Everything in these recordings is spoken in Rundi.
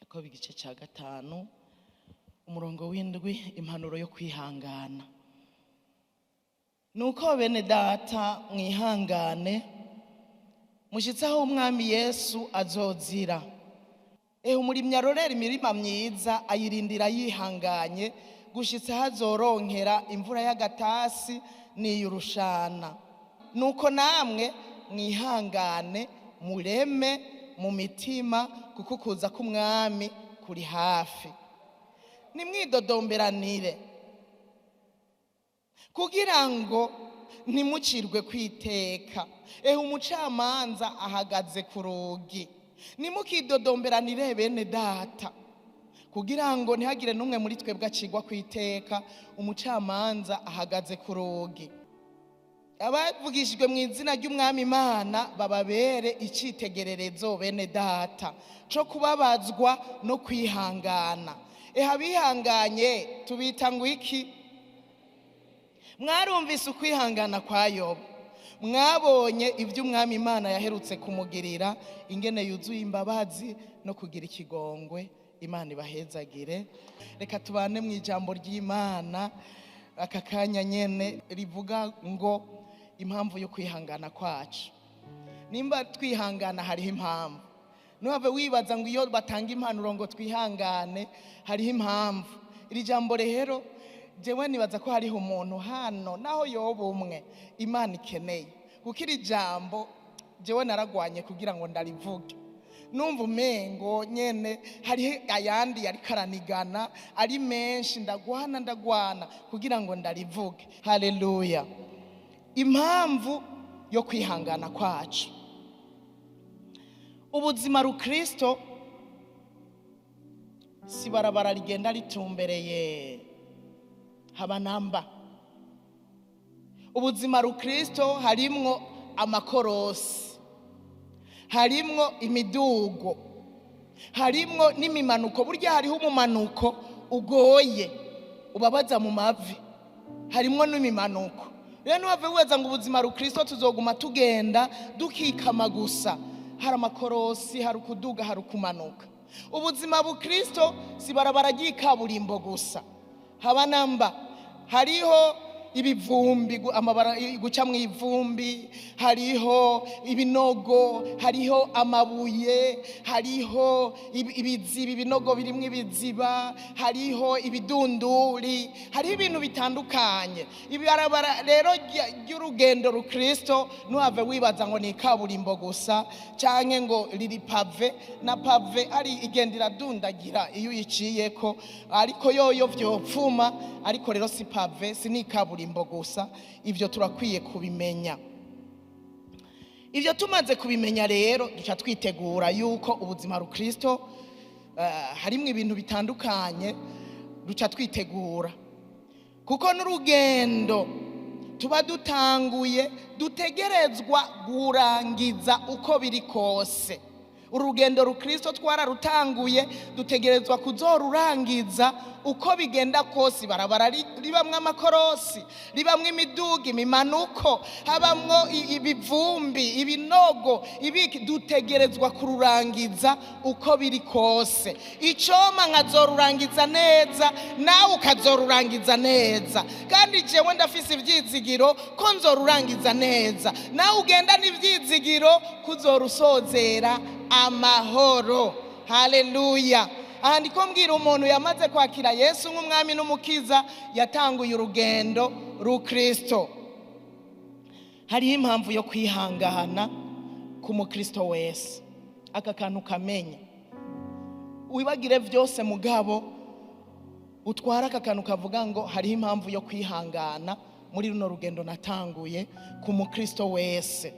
Yakobo igice cya 5 umurongo w'indwi, impanuro yo kwihangana. Nuko bene data mwihangane mushyitse aho umwami Yesu azozira. Umurimyi arorera imirima myiza ayirindira yihanganye gushitsa hazoronkera imvura y'agatasi n'iy'urushana. Nuko namwe mwihangane mureme mu mitima, kuko kuza k'umwami kuri hafi. Nimwidodomberanire kugira ngo ntimucirwe kwiteka. Umucamanza ahagaze ku rugi. Nimukidodomberanire bene data, kugira ngo ntihagire n'umwe muri twebwe acigwa kwiteka. Umucamanza ahagaze ku rugi. Abavugishijwe mu izina ry'umwami Imana bababere icyitegererezo bene data cyo kubabazwa no kwihangana. Abihanganye tubita ngo iki? Mwarumvise ukwihangana kwa Yobu, mwabonye ibyo umwami Imana yaherutse kumugirira, ingene yuzuye imbabazi no kugira ikigongwe. Imana ibahezagire. Reka tubane mu ijambo ry'Imana aka kanya nyene rivuga ngo impamvu yo kwihangana kwacu. Nimba twihangana hariho impamvu. Ntuhave wibaza ngo iyo batanga impanuro ngo twihangane, hariho impamvu. Iri jambo rero jewe nibaza ko hariho umuntu hano naho yoba umwe Imana ikeneye, kuko iri jambo jewe naragwanye kugira ngo ndarivuge. Numva umengo nyene hariho ayandi yari karanigana ari menshi, ndagwana kugira ngo ndarivuge. Haleluya. Impamvu yo kwihangana kwacu. Ubuzima rukristo si barabara rigenda ritumbereye haba namba. Ubuzima rukristo harimwo amakorosi, harimwo imidugo, harimwo n'imimanuko. Burya hariho umumanuko ugoye ubabaza mu mavi, harimwo n'imimanuko. Rero ntuhave wibaza ngo ubuzima rukristo tuzoguma tugenda dukikama gusa. Hari amakorosi, hari ukuduga, hari ukumanuka. Ubuzima bukristo si barabara ry'ikaburimbo gusa, haba namba. Hariho ibivumbi, amabara guca mu ivumbi, hariho ibinogo, hariho amabuye, hariho ibiziba, ibinogo birimo ibiziba, hariho ibidunduri, hariho ibintu bitandukanye. Ibarabara rero ry'urugendo rukristo ntuhave wibaza ngo ni kaburimbo gusa canke ngo riri pave. Na pave ari igenda iradundagira iyo uyiciyeko, ariko yoyo vyopfuma. Ariko rero si pave, si ni kaburimbo gusa. Ivyo turakwiye kubimenya. Ivyo tumaze kubimenya rero duca twitegura yuko ubuzima rukristo harimwo ibintu bitandukanye. Duca twitegura kuko n'urugendo tuba dutanguye dutegerezwa kurangiza uko biri kose. Urugendo rukristo twararutanguye, dutegerezwa kuzorurangiza uko bigenda kose. Barabara ribamwo amakorosi, ribamwo imiduga, imimanuko, habamwo ibivumbi, ibinogo, ibiki, dutegerezwa kururangiza uko biri kose. Icoma nkazorurangiza neza, nawe ukazorurangiza neza. Kandi jewe ndafise ivyizigiro ko nzorurangiza neza, nawe ugenda n'ivyizigiro kuzorusozera amahoro. Haleluya. Aha ndiko mbwira umuntu yamaze kwakira Yesu nk'umwami n'umukiza, yatanguye urugendo rukristo. Hariho impamvu yo kwihangana ku mukristo wese. Aka kantu kamenya, wibagire vyose mugabo utwara aka kantu kavuga ngo hariho impamvu yo kwihangana muri runo rugendo natanguye ku mukristo wese.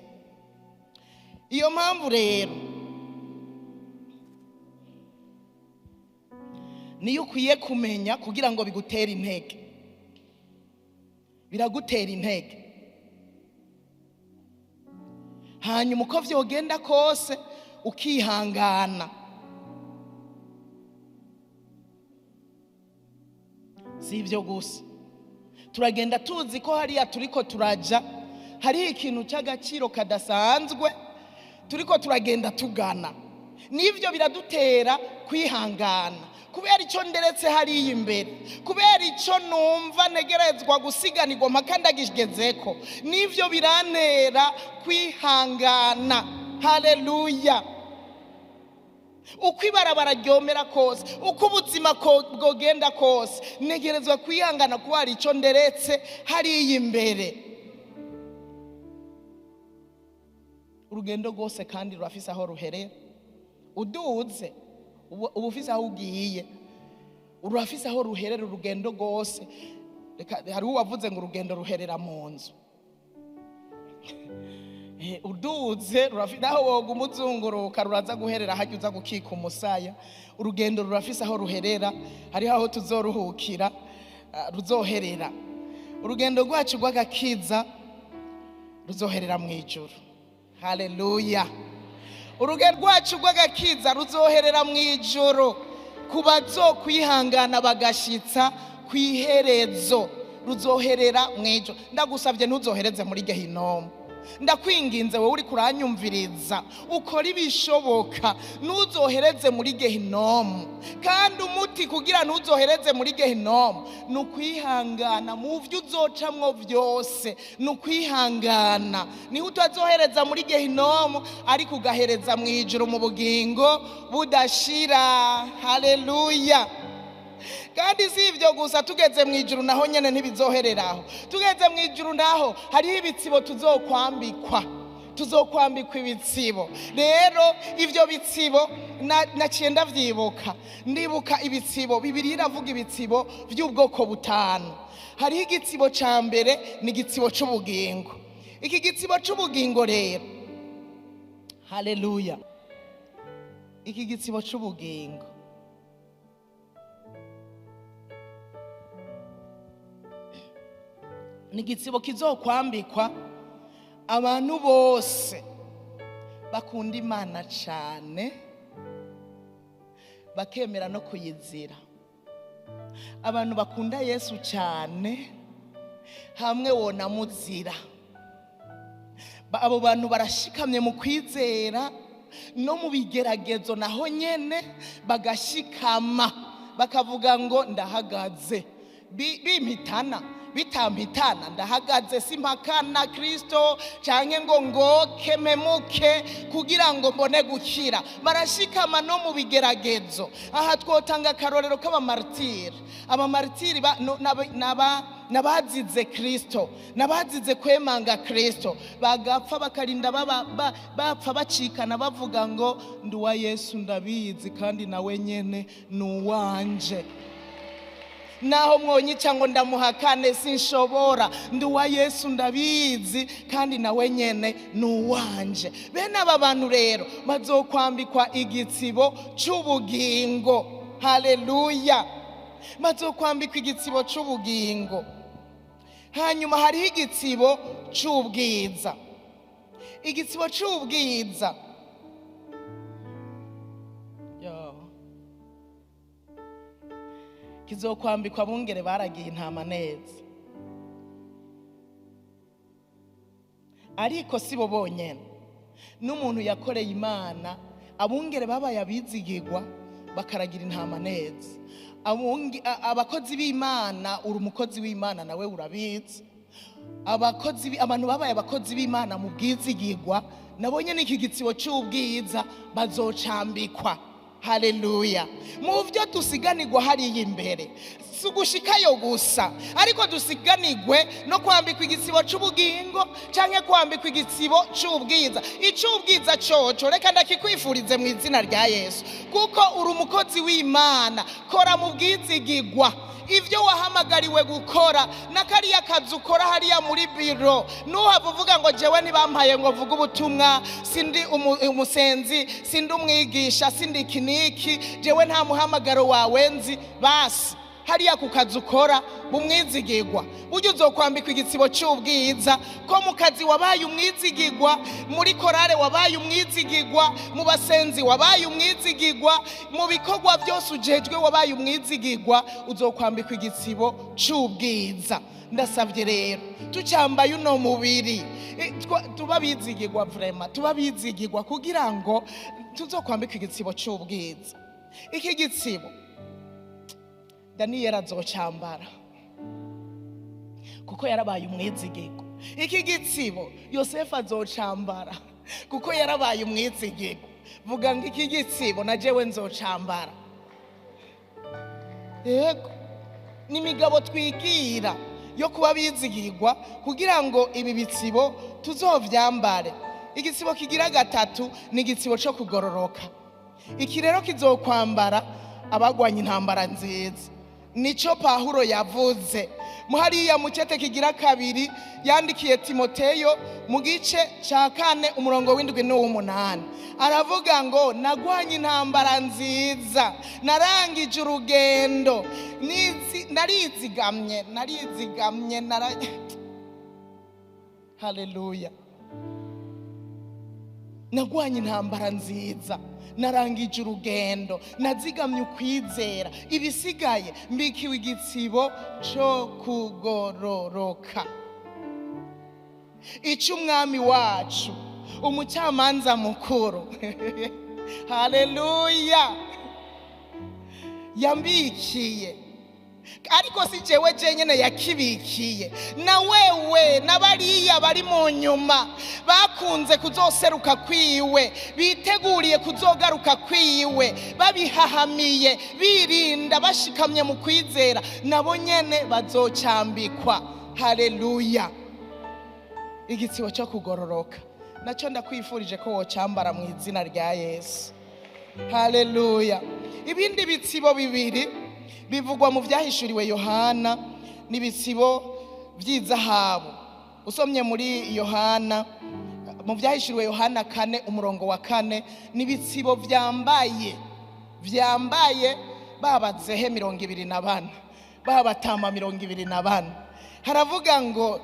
Iyo mpamvu rero niyo ukwiye kumenya kugira ngo bigutere intege. Biragutera intege. Hanyuma uko vyogenda kose ukihangana. Si ivyo gusa, turagenda tuzi ko hariya turiko turaja hari ikintu cy'agaciro kadasanzwe turiko turagenda tugana. Nivyo biradutera kwihangana, kubera icyo nderetse hariya imbere, kubera icyo numva ntegerezwa gusiganirwa mpaka ndagigezeko, nivyo birantera kwihangana. Haleluya. Uko ibarabara ryomera kose, uko ubuzima bwogenda kose, ntegerezwa kwihangana kuko hari icyo nderetse hariya imbere. Urugendo rwose kandi rurafise aho ruherera. Uduze uba ufise aho ugiye, urafise aho ruherera urugendo rwose. Reka, hari uwavuze ngo urugendo ruherera mu nzu. Uduze naho woguma uzunguruka ruraza guherera hajya uza gukika umusaya. Urugendo rurafise aho ruherera, hariho aho tuzoruhukira, ruzoherera. Urugendo rwacu rw'agakiza ruzoherera mu ijuru. Haleluya. Urugendo rwacu rw'agakiza ruzoherera mu ijuru ku bazokwihangana bagashitsa kw'iherezo, ruzoherera mu ijuru. Ndagusabye ntuzohereze muri Gehinomu. Ndakwinginze wowe uri kuranyumviriza, ukora ibishoboka ntuzohereze muri Gehinomu. Kandi umuti kugira ntuzohereze muri Gehinomu ni ukwihangana mu byo uzocamwo byose, ni ukwihangana. Niho utazohereza muri Gehinomu, ariko ugahereza mu ijuru mu bugingo budashira. Haleluya. Kandi si ibyo gusa, tugeze mu ijuru naho nyene ntibizohereraho. Tugeze mu ijuru naho hariho ibitsibo tuzokwambikwa, tuzokwambikwa ibitsibo. Rero ivyo bitsibo naciye ndavyibuka, ndibuka ibitsibo. Bibiliya iravuga ibitsibo vy'ubwoko butanu. Hariho igitsibo ca mbere, ni igitsibo c'ubugingo. Iki gitsibo c'ubugingo rero, haleluya, iki gitsibo c'ubugingo ni igitsibo kizokwambikwa abantu bose bakunda Imana cane, bakemera no kuyizira. Abantu bakunda Yesu cane, hamwe wonamuzira. Abo bantu barashikamye mu kwizera no mu bigeragezo, naho nyene bagashikama bakavuga ngo ndahagaze. Bimpitana bitampitana, ndahagaze, simpakana Kristo canke ngo ngoke memuke kugira ngo mbone gukira. Barashikama no mu bigeragezo. Aha twotanga akarorero k'abamaritiri. Abamaritiri nabazize Kristo, nabazize kwemanga Kristo, bagapfa bakarinda bapfa bacikana bavuga ngo ndi uwa Yesu ndabizi, kandi nawe nyene ni uwanje. Naho mwonyica ngo ndamuhakane sinshobora, ndi uwa Yesu ndabizi, kandi nawe nyene ni uwanje. Bene aba bantu rero bazokwambikwa igitsibo c'ubugingo. Haleluya. Bazokwambikwa igitsibo c'ubugingo. Hanyuma hariho igitsibo c'ubwiza. Igitsibo c'ubwiza, kizokwambikwa abungere baragiye intama neza. Ariko si bo bonyene, n'umuntu yakoreye Imana, abungere babaye abizigirwa bakaragira intama neza. Abakozi b'Imana, uri umukozi w'Imana nawe urabizi. Abantu babaye abakozi b'Imana mu bwizigirwa, nabo nyene iki gitsibo c'ubwiza bazocambikwa. Haleluya. Mu byo dusiganirwa hariya imbere, si ugushikayo gusa, ariko dusiganirwe no kwambikwa igitsibo c'ubugingo canke kwambikwa igitsibo c'ubwiza. Ic'ubwiza coco reka ndakikwifurize mu izina rya Yesu, kuko uri umukozi w'Imana. Kora mu bwizigirwa ivyo wahamagariwe gukora, na kariya kazi ukora hariya muri biro. Nuhava uvuga ngo jewe ntibampaye ngo mvuge ubutumwa, sindi umusenzi, sindi umwigisha, sindi iki n'iki, jewe nta muhamagaro wawe nzi. Basi hariya ku kazi ukora bumwizigirwa, burya uzokwambikwa igitsibo c'ubwiza. Ko mu kazi wabaye umwizigirwa, muri korale wabaye umwizigirwa, mu basenzi wabaye umwizigirwa, mu bikorwa byose ujejwe wabaye umwizigirwa, uzokwambikwa igitsibo c'ubwiza. Ndasavye rero tucambaye uno mubiri, tuba bizigirwa, vraiment tuba bizigirwa, kugira ngo tuzokwambikwa igitsibo c'ubwiza. Iki gitsibo Daniyeli azocambara kuko yarabaye umwizigirwa. Iki gitsibo Yosefu azocambara kuko yarabaye umwizigirwa. Vuga ngo iki gitsibo na jewe nzocambara. Yego, n'imigabo twigira yo kuba bizigirwa kugira ngo ibi bitsibo tuzovyambare. Igitsibo kigira gatatu ni igitsibo cyo kugororoka. Iki rero kizokwambara abagwanya intambara nziza. Nico Pawulo yavuze muhariya mu cete kigira kabiri yandikiye Timoteyo mu gice cya 4 umurongo w'7 n'uw'umunani, aravuga ngo nagwanye intambara nziza, narangije urugendo, narizigamye, narizigamye. Haleluya. Nagwanye intambara nziza, narangije urugendo, nazigamye ukwizera, ibisigaye mbikiwe igitsibo cyo kugororoka. Icyo umwami wacu umucamanza mukuru, haleluya, yambikiye. Ariko si jewe jenyene yakibikiye, na wewe n'abariya bari mu nyuma bakunze kuzoseruka kwiwe, biteguriye kuzogaruka kwiwe, babihahamiye, birinda, bashikamye mu kwizera, nabo nyene bazocambikwa. Haleluya. Igitsibo cyo kugororoka nacyo ndakwifurije ko wocambara mu izina rya Yesu. Haleluya. Ibindi bitsibo bibiri bivugwa mu vyahishuriwe Yohana n'ibitsibo vy'izahabu. Usomye muri Yohana, mu vyahishuriwe Yohana 4 umurongo wa 4, n'ibitsibo vyambaye babazehe 24, babatama 24. Haravuga ngo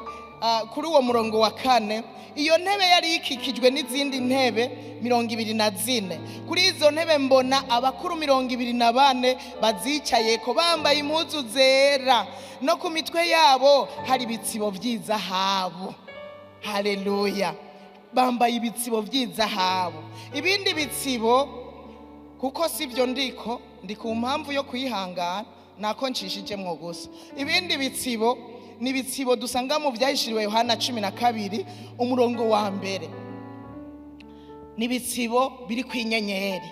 kuri uwo murongo wa 4, iyo ntebe yari ikikijwe n'izindi ntebe 24. Kuri izo ntebe mbona abakuru 24 bazicayeko, bambaye impuzu zera, no ku mitwe yabo hari ibitsibo vy'izahabu. Haleluya. Bambaye ibitsibo vy'izahabu. Ibindi bitsibo, kuko sivyo ndiko, ndi ku mpamvu yo kwihangana nako nshishijemwo gusa. Ibindi bitsibo ni ibitsibo dusanga mu vyahishuriwe Yohana 12 umurongo wa 1. Nibitsibo biri kwinyenyeri.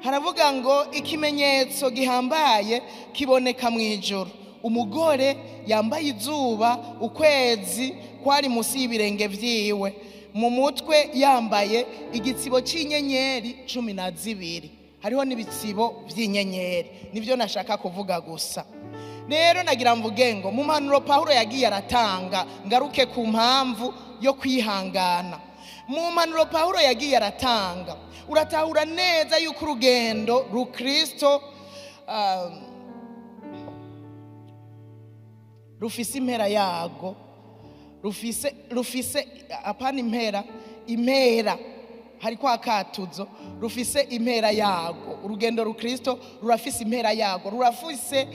Haravuga ngo ikimenyetso gihambaye kiboneka mu ijuru, umugore yambaye izuba, ukwezi kwari musi y'ibirenge vyiwe, mu mutwe yambaye igitsibo c'inyenyeri 12. Hariho n'ibitsibo vy'inyenyeri, nivyo nashaka kuvuga gusa. Rero nagira mvuge ngo mu mpanuro Pawulo yagiye aratanga, ngaruke ku mpamvu yo kwihangana. Mu mpanuro Pawulo yagiye aratanga, uratahura neza yuko urugendo rukristo rufise impera yago, rufise apana impera, impera hari kwa katuzo, rufise impera yago. Urugendo rukristo rurafise impera yago, rurafise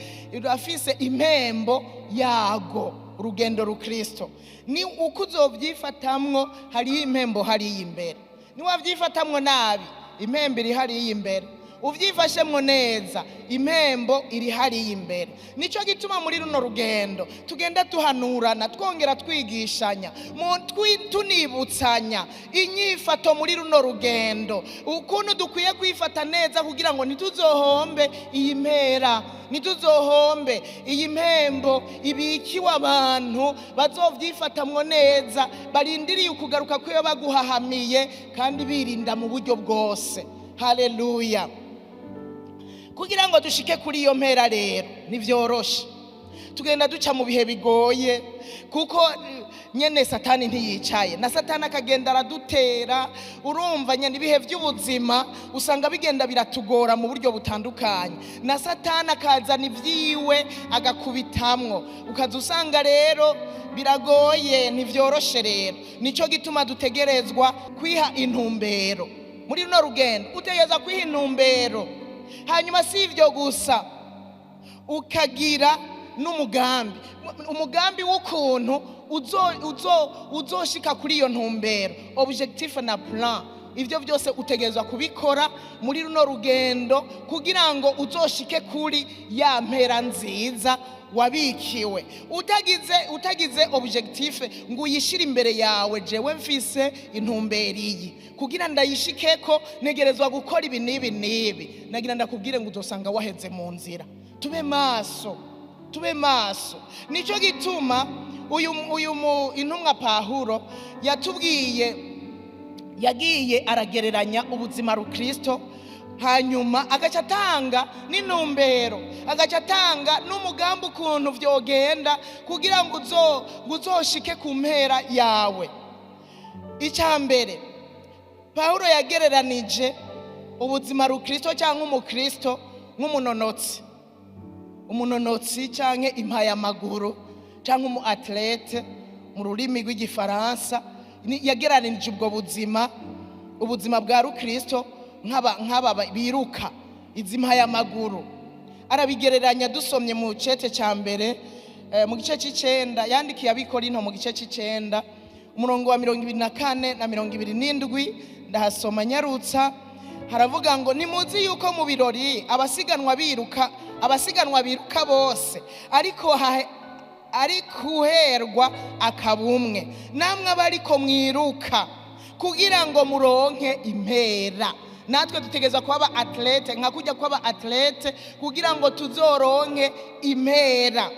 impembo yago. Urugendo rukristo ni uko uzovyifatamwo, hari impembo hari imbere. Ni wavyifatamwo nabi, impembo iri hari imbere. Uvyifashemwo neza, impembo iri hari imbere. Nico gituma muri runo rugendo tugenda tuhanurana, twongera twigishanya, tunibutsanya inyifato muri runo rugendo, ukuntu dukwiye kwifata neza kugira ngo ntituzohombe iyi mpera, ntituzohombe iyi mpembo ibikiwe abantu bazovyifatamwo neza, barindiriye ukugaruka kwiwe baguhahamiye kandi birinda mu buryo bwose. Haleluya. Kugira ngo dushike kuri iyo mpera rero ntivyoroshe, tugenda duca mu bihe bigoye, kuko nyene Satani ntiyicaye, na Satani akagenda aradutera. Urumva nyene ibihe by'ubuzima usanga bigenda biratugora mu buryo butandukanye, na Satani akazana ivyiwe agakubitamwo, ukaza usanga rero biragoye, ntivyoroshe. Rero nico gituma dutegerezwa kwiha intumbero muri runo rugendo. Utegereza kwiha intumbero, hanyuma si ivyo gusa, ukagira n'umugambi, umugambi w'ukuntu uzoshika kuri iyo ntumbero, objectif na plan. Ibyo byose utegerezwa kubikora muri runo rugendo kugira ngo uzoshike kuri ya mpera nziza wabikiwe. Utagize objectif ngo uyishire imbere yawe, jewe mfise intumbero iyi, kugira ndayishikeko ntegerezwa gukora ibi n'ibi n'ibi, nagira ndakubwire ngo uzosanga waheze mu nzira. Tube maso, tube maso. Nicyo gituma uyu intumwa Pawulo yatubwiye, yagiye aragereranya ubuzima rukristo, hanyuma agaca atanga n'intumbero, agaca atanga n'umugambi ukuntu vyogenda kugira ngo uzoshike ku mpera yawe. Icya mbere, Pawulo yagereranije ubuzima rukristo cyangwa umukristo nk'umunonotsi, umunonotsi cyangwa impayamaguru cyangwa umu athlète mu rurimi rw'igifaransa. Yagereranije ubwo buzima, ubuzima bwa rukristo nk'aba biruka izi mpayamaguru. Arabigereranya dusomye mu cete cya mbere, mu gice c'icenda yandikiye Abikorinto, mu gice c'icenda umurongo wa 24 na 27, ndahasoma nyarutsa. Haravuga ngo nimuzi yuko mu birori abasiganwa biruka bose, ariko ari kuherwa akabumwe, namwe abariko mwiruka kugira ngo muronke impera. Natwe dutegerezwa kuba athlète nka kujya kuba athlète kugira ngo tuzoronke impera.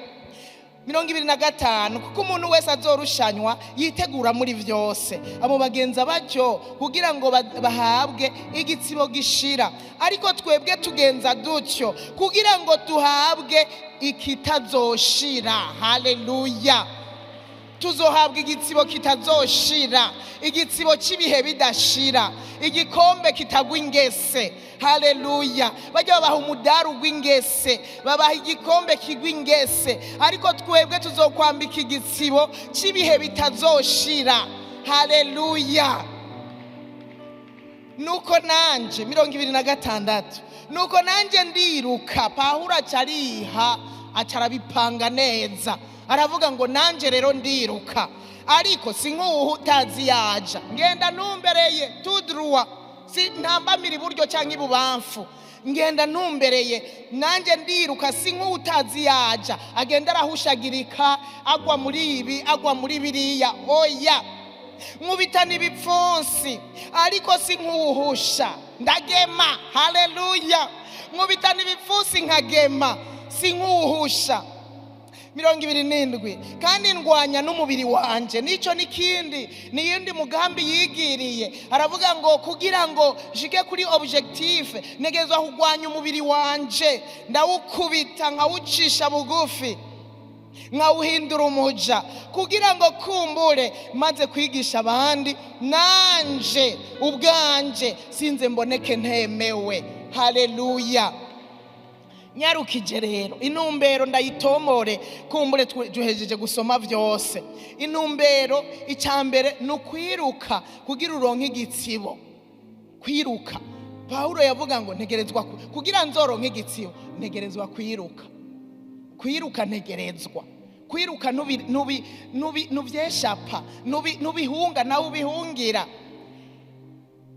25, kuko umuntu wese azorushanywa yitegura muri vyose, abo bagenza batyo kugira ngo bahabwe igitsibo gishira, ariko twebwe tugenza dutyo kugira ngo duhabwe ikitazoshira. Haleluya! Tuzohabwa igitsibo kitazoshira, igitsibo cy'ibihe bidashira, igikombe kitagwa ingese. Haleluya! Bajya babaha umudaru w'ingese, babaha igikombe kigwa ingese, ariko twebwe tuzokwambika igitsibo cy'ibihe bitazoshira. Haleluya! Nuko nanje 26, nuko nanje ndiruka. Pawulo acariha, acarabipanga neza, aravuga ngo nanje rero ndiruka, ariko si nk'uwutazi yaja, ngenda ntumbereye tout droit, si ntambamira iburyo cyangwa ibubamfu, ngenda ntumbereye, nanjye ndiruka si nk'utazi yaja, agenda arahushagirika, agwa muri ibi, agwa muri biriya. Oya, nkubita n'ibipfunsi, ariko si nk'uwuhusha, ndagema. Haleluya! Nkubita n'ibipfunsi nkagema, si nk'uwuhusha. 27, kandi ndwanya n'umubiri wanje. Nico n'ikindi, niyindi mugambi yigiriye. Aravuga ngo kugira ngo nshike kuri objectif ntegerezwa kurwanya umubiri wanje, ndawukubita nkawucisha bugufi, nkawuhindura umuja, kugira ngo kumbure maze kwigisha abandi, nanje ubwanje sinze mboneke ntemewe. Haleluya! Nyarukije rero intumbero ndayitomore, kumbure duhejeje gusoma vyose. Intumbero icya mbere ni ukwiruka kugira uronke igitsibo. Kwiruka, Pawulo yavuga ngo ntegerezwa kugira nzoronke igitsibo, ntegerezwa kwiruka. Kwiruka, ntegerezwa kwiruka, nuvyeshapa, nubihunga nawe ubihungira.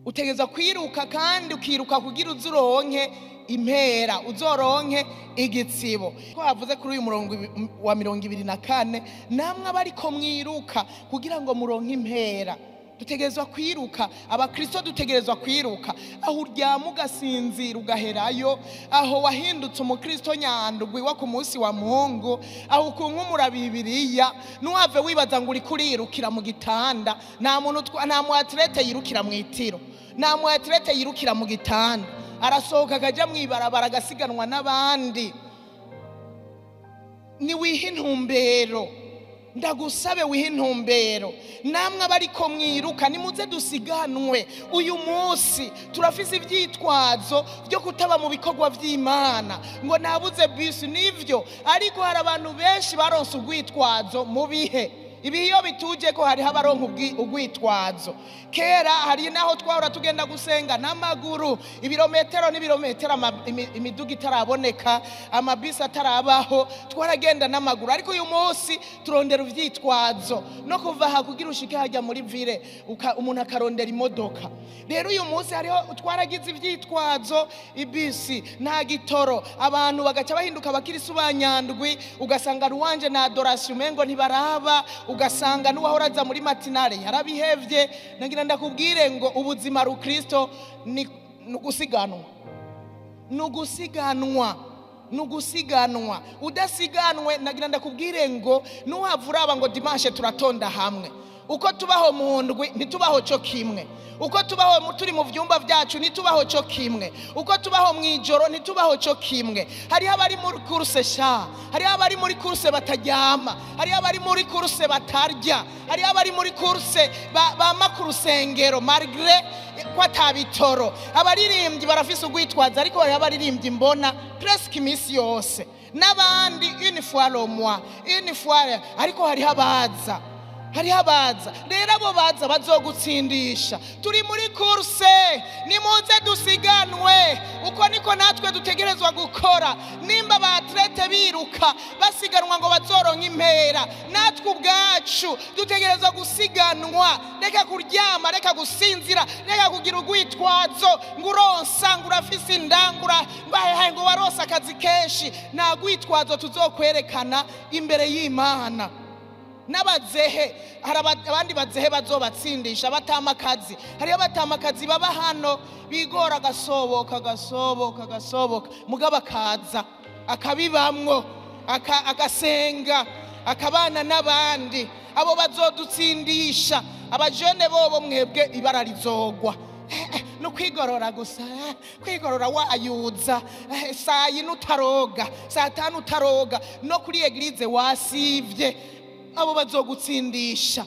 Utegerezwa kwiruka, kandi ukiruka kugira uzuronke impera, uzoronke igitsibo. Ko havuze kuri uyu murongo wa 24, namwe abariko mwiruka kugira ngo muronke impera. Dutegerezwa kwiruka, abakristo dutegerezwa kwiruka. Aho uryama ugasinzira ugaherayo, aho wahindutse umukristo nyandugwi wo ku munsi wa Mungu, aho ukunkumura Bibiliya, ntuhave wibaza ngo uriko urirukira mu gitanda. Nta muntu, nta mu athlète yirukira mu itiro, nta mu athlète yirukira mu gitanda. Arasohoka akajya mu ibarabara agasiganwa n'abandi. Niwihe intumbero, ndagusabe wihe intumbero. Namwe abariko mwiruka, nimuze dusiganwe. Uyu munsi turafise ivyitwazo byo kutaba mu bikorwa vy'Imana, ngo nabuze bisi. Nivyo, ariko hari abantu benshi baronse urwitwazo mu bihe. Ibihe iyo bituje ko hariho abaronka ugwitwazo. Kera hari naho twahora tugenda gusenga n'amaguru ibirometero n'ibirometero, imiduga itaraboneka, amabisi atarabaho, twaragenda n'amaguru. Ariko uyu munsi turondera ivyitwazo no kuva aha kugira ushike hajya muri ville, umuntu akarondera imodoka. Rero uyu munsi hariho twaragize ivyitwazo, ibisi nta gitoro, abantu bagaca bahinduka abakirisu ba Nyandwi, ugasanga louange na adoration umengo ntibaraba, ugasanga n'uwahora aza muri matinale yarabihevye. Nagira ndakubwire ngo ubuzima rukristo ni ugusiganwa, ni ugusiganwa, ni ugusiganwa. Udasiganwe, nagira ndakubwire ngo nuhava uraba ngo dimanche turatonda hamwe. Uko tubaho mu ndwi ntitubaho cyo kimwe, uko tubaho turi mu vyumba vyacu ntitubaho cyo kimwe, uko tubaho mu ijoro ntitubaho cyo kimwe. Hariho abari muri course sha, hariho abari muri course bataryama, hariho abari muri course batarya, hariho abari muri course bama ku rusengero malgré ko atabitoro. Abaririmbyi barafise ugwitwaza, ariko hariho abaririmbyi mbona presque imisi yose, n'abandi une fois le mois, une fois, ariko hariho abaza, hariho abaza. Rero abo baza bazogutsindisha. Turi muri course, nimuze dusiganwe. Uko niko natwe dutegerezwa gukora. Nimba ba athlètes biruka basiganwa ngo bazoronke impera, natwe ubwacu dutegerezwa gusiganwa. Reka kuryama, reka gusinzira, reka kugira urwitwazo ngo uronsa, ngo urafise inda, ngo ngo waronse akazi kenshi. Nta rwitwazo tuzokwerekana imbere y'Imana. N'abazehe, hari abandi bazehe bazobatsindisha batamakazi. Hariho abatamakazi baba hano bigora agasoboka, agasoboka, agasoboka, mugabo akaza akabibamwo, agasenga, akabana n'abandi. Abo bazodutsindisha. Abajene bobo mwebwe ibara rizogwa. No kwigorora gusa, kwigorora wayuza, saa yine utaroga, saa tanu utaroga, no kuri église wasivye. Abo bazogutsindisha,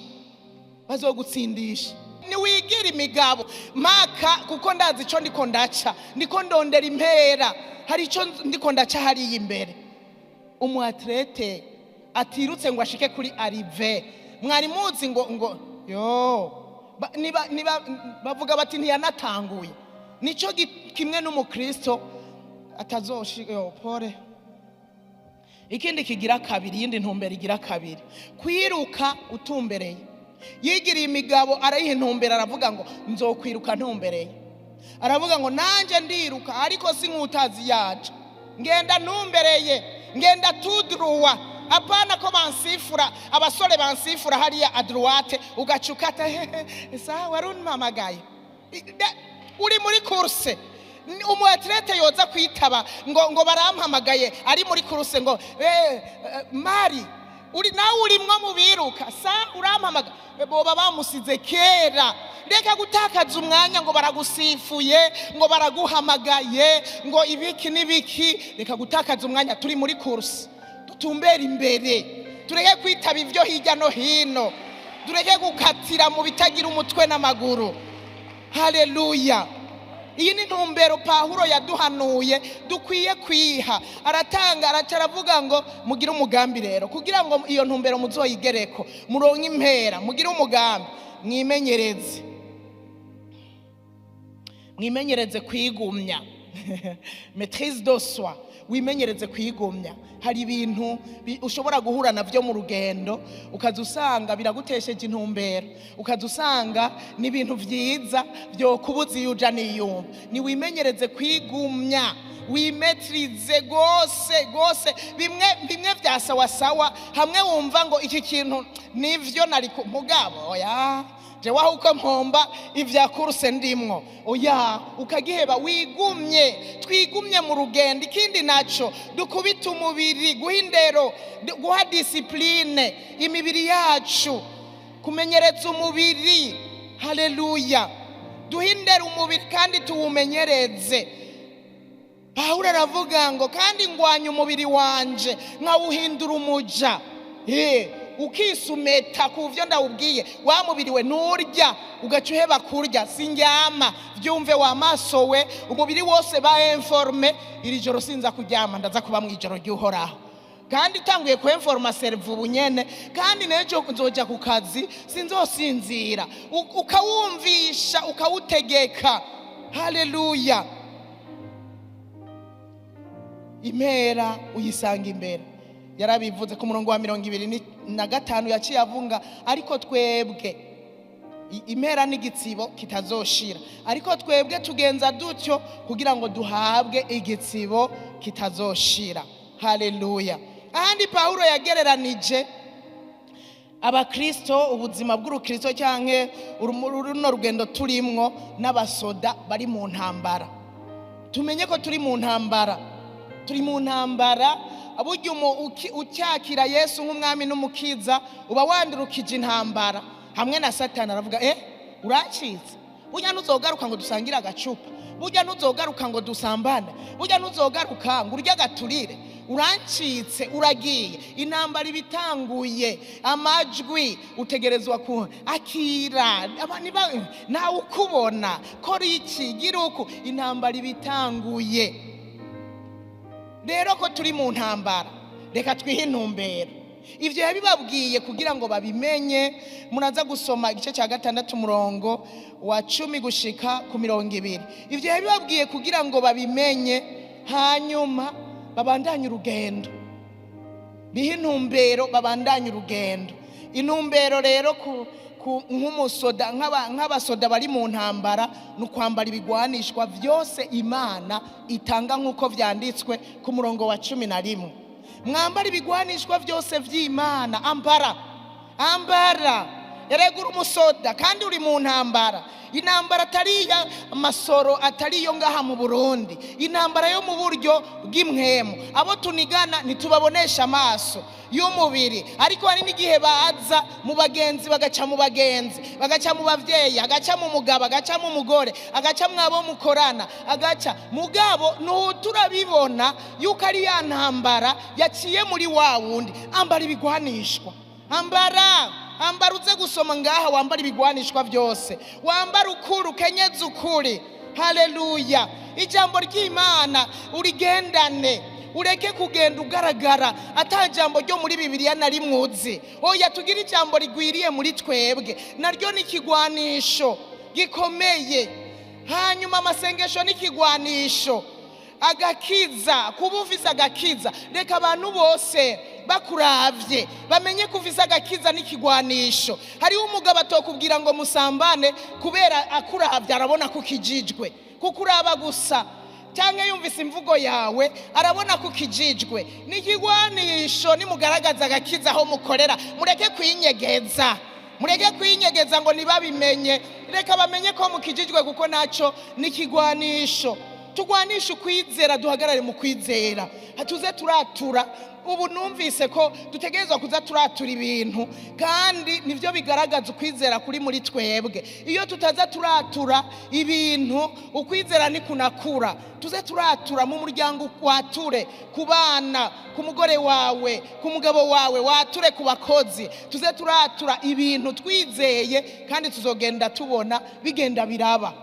bazogutsindisha. Niwigira imigabo maka, kuko ndazi ico ndiko ndaca, ndiko ndondera impera, hari ico ndiko ndaca hariya imbere. Umu athlète atirutse ngo ashike kuri arrivée, mwari muzi ngo yo niba bavuga bati ntiyanatanguye. Nico kimwe n'umukristo atazoshika yo pore. Ikindi kigira kabiri, yindi ntumbero igira kabiri, kwiruka utumbereye. Yigiriye imigabo arayiha intumbero, aravuga ngo nzokwiruka ntumbereye. Aravuga ngo nanje ndiruka ariko si nk'utazi yaje, ngenda ntumbereye, ngenda tout droit. Apana ko bansifura, abasore bansifura hariya à droite, ugaca ukata sawa warumpamagaye. Uri muri course. Umu athlète yoza kwitaba ngo barampamagaye ari muri course ngo mari uri nawe urimwo mu biruka sa urampamaga, boba bamusize kera. Reka gutakaza umwanya ngo baragusifuye, ngo baraguhamagaye, ngo ibiki n'ibiki. Reka gutakaza umwanya, turi muri course, dutumbere imbere, tureke kwitaba ivyo hirya no hino, tureke gukatira mu bitagira umutwe n'amaguru. Haleluya. Iyi ni ntumbero Pawulo yaduhanuye dukwiye kwiha. Aratanga araca aravuga ngo mugire umugambi rero, kugira ngo iyo ntumbero muzoyigereko, muronke impera. Mugire umugambi, mwimenyereze, mwimenyereze kwigumya, maîtrise de soi. Wimenyereze kwigumya. Hari ibintu ushobora guhura navyo mu rugendo, ukaza usanga biragutesheje intumbero, ukaza usanga ni ibintu vyiza vyokubuza iyo uja n'iyumva. Ni wimenyereze kwigumya, wimetrize gose gose. Bimwe bimwe vya sawasawa, hamwe wumva ngo iki kintu nivyo nari mugabo oya jewe aho uko mpomba ivya course ndimwo, oya, ukagiheba. Wigumye, twigumye mu rugendo. Ikindi naco, dukubita umubiri, guha indero, guha discipline imibiri yacu, kumenyereza umubiri. Haleluya. Duhe indero umubiri kandi tuwumenyereze. Pawulo aravuga ngo kandi ngwanya umubiri wanje nkawuhindura umuja. Ukisumeta ku vyo ndawubwiye. Wa mubiri we nturya, ugaca uheba kurya, sindyama, vyumve wa maso we, umubiri wose ba informe, iri joro sinza kuryama, ndaza kuba mw'ijoro ry'Uhoraho. Kandi utanguye kwemforma cerveau ubunyene, kandi nejo nzoja ku kazi sinzosinzira. Ukawumvisha, ukawutegeka. Haleluya. Impera uyisanga imbere. Yarabivuze ku murongo wa 25, yaciye avunga ariko twebwe impera n'igitsibo kitazoshira, ariko twebwe tugenza dutyo kugira ngo duhabwe igitsibo kitazoshira. Haleluya. Ahandi Paulo yagereranije abakristo, ubuzima bw'urukristo cyanke runo rugendo turimwo, n'abasoda bari mu ntambara. Tumenye ko turi mu ntambara, turi mu ntambara. Burya ucyakira Yesu nk'umwami n'umukiza uba wandurukije intambara hamwe na Satani. Aravuga uracitse, burya ntuzogaruka ngo dusangire agacupa, burya ntuzogaruka ngo dusambane, burya ntuzogaruka ngo urye agaturire, urancitse, uragiye. Intambara ibitanguye, amajwi utegerezwa ku akira, nawe ukubona, kora iki, gira uku. Intambara ibitanguye. Rero ko turi mu ntambara, reka twihe intumbero. Ivyo yabibabwiye kugira ngo babimenye. Muraza gusoma igice cya 6 umurongo wa 10 gushika ku 20. Ivyo yabibabwiye kugira ngo babimenye, hanyuma babandanye urugendo. Bihe intumbero, babandanye urugendo. Intumbero rero nk'umusoda, nk'abasoda bari mu ntambara, ni ukwambara ibigwanishwa vyose Imana itanga nk'uko vyanditswe ku murongo wa 11. Mwambara ibigwanishwa vyose vy'Imana. Ambara, ambara. Erega uri umusoda kandi uri mu ntambara. Intambara atari iya masoro, atari iyo ngaha mu Burundi, intambara yo mu buryo bw'imwemu. Abo tunigana ntitubabonesha amaso y'umubiri, ariko hari n'igihe baza mu bagenzi, bagaca mu bagenzi, bagaca mu bavyeyi, agaca mu mugabo, agaca mu mugore, agaca mwabo mukorana, agaca mugabo. Ntuturabibona yuko ari ya ntambara yaciye muri wa wundi. Ambara ibigwanishwa, ambara, ambara. Uze gusoma ngaha, wambara ibigwanishwa byose, wambara ukuri, ukenyeze ukuri. Haleluya. Ijambo ry'Imana urigendane, ureke kugenda ugaragara ata jambo ryo muri Bibiliya na rimwe uzi. Oya, tugire ijambo rigwiriye muri twebwe, naryo ni ikigwanisho gikomeye. Hanyuma amasengesho ni ikigwanisho. Agakiza, kuba ufise agakiza, reka abantu bose bakuravye bamenye ko ufise agakiza n'ikigwanisho. Hariho umugabo atokubwira ngo musambane kubera akuravye arabona ko ukijijwe, kuko uraba gusa, cyangwa yumvise imvugo yawe arabona ko ukijijwe. N'ikigwanisho. Nimugaragaza agakiza aho mukorera, mureke kwinyegeza, mureke kwinyegeza ngo ntibabimenye. Reka bamenye ko mukijijwe, kuko naco n'ikigwanisho. Tugwanishe ukwizera, duhagarare mu kwizera, tuze turatura. Ubu numvise ko dutegerezwa kuza turatura ibintu, kandi nivyo bigaragaza ukwizera kuri muri twebwe. Iyo tutaza turatura ibintu, ukwizera ntikunakura. Tuze turatura mu muryango, wature ku bana, ku mugore wawe, ku mugabo wawe, wature ku bakozi. Tuze turatura ibintu twizeye, kandi tuzogenda tubona bigenda biraba.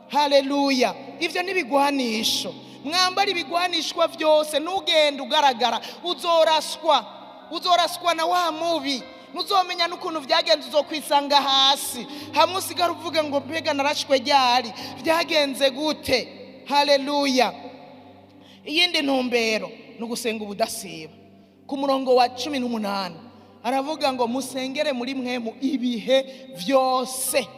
Haleluya. Ivyo n'ibigwanisho. Mwambara ibigwanishwa vyose. Nugenda ugaragara uzoraswa, uzoraswa na wa mubi, ntuzomenya n'ukuntu vyagenze, uzokwisanga hasi hamwe, usigara uvuga ngo mbega narashwe ryari, vyagenze gute? Haleluya. Iyindi ntumbero ni ugusenga ubudasiba. Ku murongo wa 18 aravuga ngo musengere muri mwemu ibihe vyose,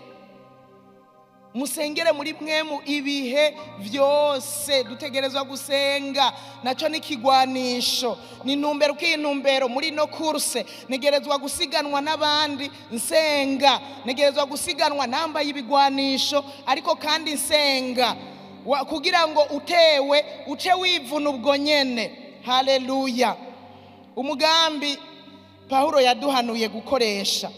musengere muri mwemu ibihe vyose. Dutegerezwa gusenga, naco ni ikigwanisho, ni intumbero. Uko iyi ntumbero muri no course, ntegerezwa gusiganwa n'abandi nsenga, ntegerezwa gusiganwa nambaye ibigwanisho, ariko kandi nsenga kugira ngo utewe uce wivuna ubwo nyene. Haleluya. Umugambi Paulo yaduhanuye gukoresha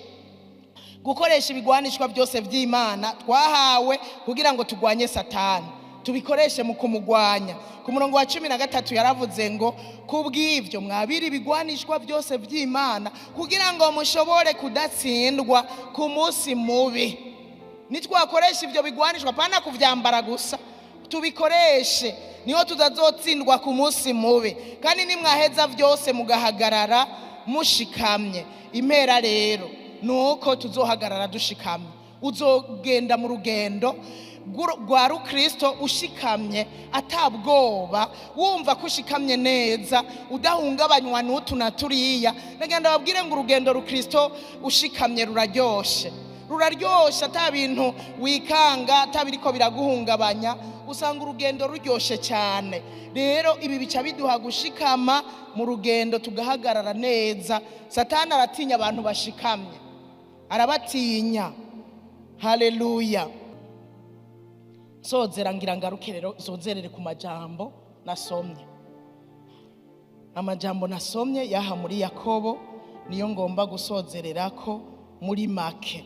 ibigwanishwa byose vy'Imana twahawe kugira ngo tugwanye Satani, tubikoreshe mu kumugwanya. Ku murongo wa 13 yaravuze ngo kubw'ivyo mwabiri ibigwanishwa byose vy'Imana kugira ngo mushobore kudatsindwa ku munsi mubi. Nitwakoresha ivyo bigwanishwa, pana kuvyambara gusa, Tubikoreshe, niho tutazotsindwa ku munsi mubi. Kandi nimwaheza byose mugahagarara mushikamye. Impera rero nuko tuzohagarara dushikamye. Uzogenda mu rugendo rwa rukristo ushikamye, atabwoba, wumva ko ushikamye neza, udahungabanywa n'utu na turiya. Nagenda babwire ngo urugendo rukristo ushikamye ruraryoshe, ruraryoshe, ata bintu wikanga, ata biriko biraguhungabanya, usanga urugendo ruryoshe cyane. Rero ibi bica biduha gushikama mu rugendo, tugahagarara neza. Satani aratinya abantu bashikamye, arabatinya. Haleluya. Sozera ngira ngaruke rero, sozerere ku majambo nasomye. Amajambo nasomye yaha muri Yakobo niyo ngomba gusozererako muri make.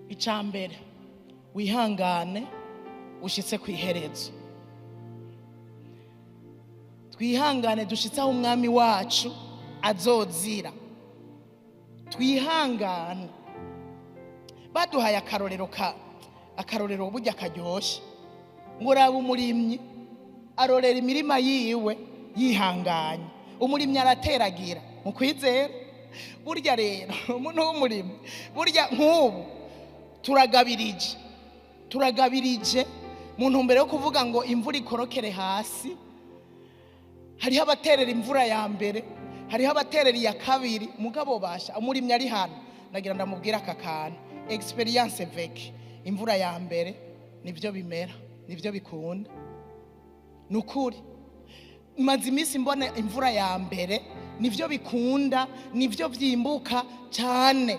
Icambere, wihangane ushitse ku iherezo. Twihangane dushitse aho umwami wacu azozira. Twihangane. Baduhaye akarorero ka akarorero burya karyoshe. Ngo raba umurimyi arorera imirima yiwe yihanganye. Umurimyi arateragira mu kwizera. Burya rero umuntu w'umurimyi burya nk'ubu turagabirije mu ntumbero yo kuvuga ngo imvura ikorokere hasi. Hariho abaterera imvura ya mbere, hariho abaterera iya kabiri. Mugabo basha umurimyi ari hano, nagira ndamubwira aka kantu experience veke. Imvura ya mbere nivyo bimera, nivyo bikunda. Nukuri maze iminsi mbona imvura ya mbere nivyo bikunda, nivyo vyimbuka cyane.